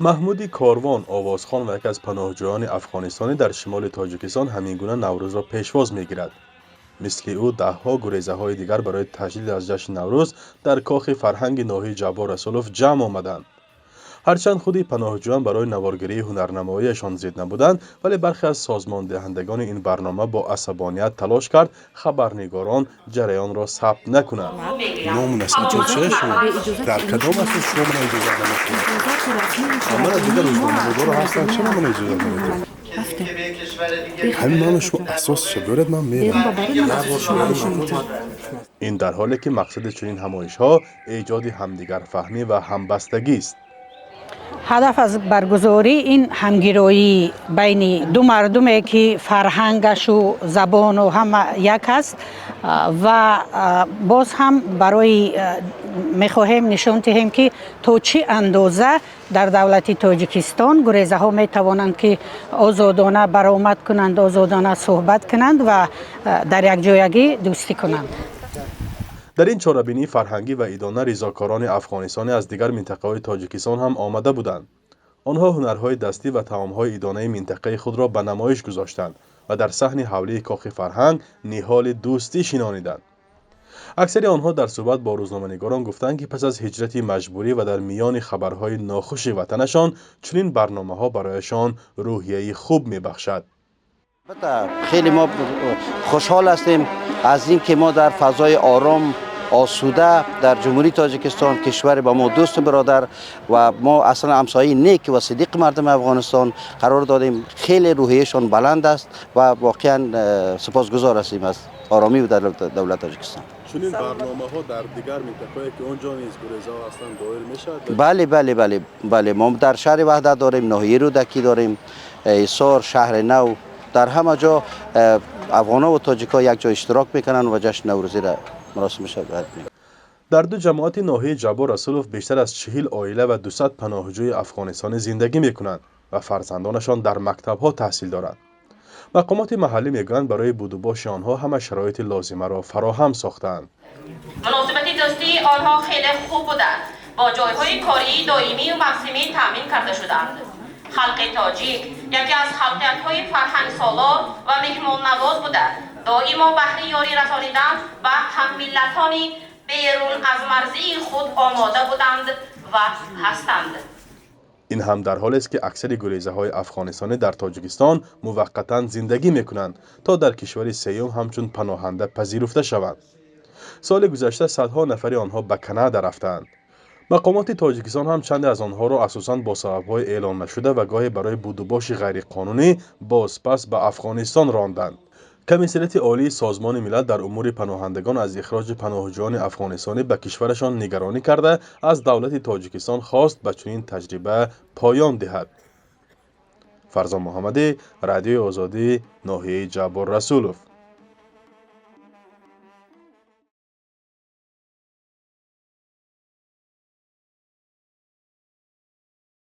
Маҳмуди Корвон, овозхон ва яке аз паноҳҷӯёни афғонистонӣ дар шимоли Тоҷикистон, ҳамин гуна Наврӯзро пешвоз мегирад. Мисли ӯ даҳҳо гурезаҳои дигар барои таҷлил аз ҷашни Наврӯз дар кохи фарҳанги ноҳияи Ҷаббор Расулов ҷамъ омаданд. Ҳарчанд худи паноҳҷӯён барои наворгирии ҳунарнамоиашон зид набуданд, вале бархе аз созмондиҳандагони ин барнома бо асабоният талош кард, хабарнигорон ҷараёнро сабт накунанд. Ному насабатон чия шумо? Дар кадом асос шумо мана иҷозат намедиҳед? Мана дигар рӯзноманигоро ҳастанд, чаро мана иҷозат намедиҳед? Ҳамин ману шумо асосша биёред, ман мерам. Ин дар ҳоле ки мақсади чунин ҳамоишҳо эҷоди ҳамдигарфаҳмӣ ва ҳамбастагист. Ҳадаф аз баргузорӣ ин ҳамгироӣ байни ду мардуме, ки фарҳангашу забону ҳама як аст, ва боз ҳам барои мехоҳем нишон диҳем, ки то чӣ андоза дар давлати Тоҷикистон гурезаҳо метавонанд, ки озодона баромад кунанд, озодона суҳбат кунанд ва дар якҷоягӣ дӯстӣ кунанд. Дар ин чорабинии фарҳангӣ ва идона ризокорони афғонистонӣ аз дигар минтақаҳои Тоҷикистон ҳам омада буданд. Онҳо ҳунарҳои дастӣ ва таомҳои идонаи минтақаи худро ба намоиш гузоштанд ва дар саҳни ҳавлии кохи фарҳанг ниҳоли дӯстӣ шинониданд. Аксари онҳо дар суҳбат бо рӯзноманигорон гуфтанд, ки пас аз ҳиҷрати маҷбурӣ ва дар миёни хабарҳои нохуши ватанашон чунин барномаҳо барояшон рӯҳияи хуб мебахшад. Хеле мо хушҳол ҳастем аз ин ки мо дар фазои ором, осуда дар Ҷумҳурии Тоҷикистон, кишвари ба мо дӯсту бародар ва мо аслан ҳамсояи нек ва сидиқи мардуми Афғонистон қарор додем. Хеле рӯҳияшон баланд аст ва воқеан сипосгузор ҳастем аз оромӣ дар давлати Тоҷикистон. Чунин барномаҳо дар дигар минтақаҳое, ки он ҷо низ гурезаҳо ҳастанд, доир мешавад? Бале, мо дар шаҳри Ваҳдат дорем, ноҳияи Рӯдакӣ дорем, Ҳисор, Шаҳри Нав, дар ҳама ҷо афғонҳо ва тоҷикҳо якҷо иштирок мекунанд ва ҷашни Наврӯзиро маросимаш Дар ду ҷамоати ноҳияи Ҷаббор Расулов бештар аз 40 оила ва 200 паноҳҷӯи афғонистонӣ зиндагӣ мекунанд ва фарзандонашон дар мактабҳо таҳсил доранд. Мақомоти маҳаллӣ мегӯянд, барои будубоши онҳо ҳама шароити лозимаро фароҳам сохтаанд. Муносибати дӯстии онҳо хеле хуб буда, бо ҷойҳои кории доимию мавсимӣ таъмин карда шуданд. Халқи тоҷик яке аз халқиятҳои фарҳангсолор ва меҳмоннавоз буда, доимо баҳри ёрӣ расонидан ба ҳаммиллатони берун аз марзии худ омода буданд ва ҳастанд. Ин ҳам дар ҳолест, ки аксари гурезаҳои афғонистонӣ дар Тоҷикистон муваққатан зиндагӣ мекунанд, то дар кишвари сеюм ҳамчун паноҳанда пазируфта шаванд. Соли гузашта садҳо нафари онҳо ба Канада рафтаанд. Мақомоти Тоҷикистон ҳам чанде аз онҳоро асосан бо сабабҳои эълон нашуда ва гоҳе барои будубоши ғайриқонунӣ бозпас ба Афғонистон ронданд. Комиссариати Олии Созмони Милал дар умури паноҳандагон аз ихроҷи паноҳҷӯёни афғонистонӣ ба кишварашон нигаронӣ карда, аз давлати Тоҷикистон хост, ба чунин таҷриба поён диҳад. Фарзон Муҳаммадӣ, Радиои Озодӣ, ноҳияи Ҷаббор Расулов.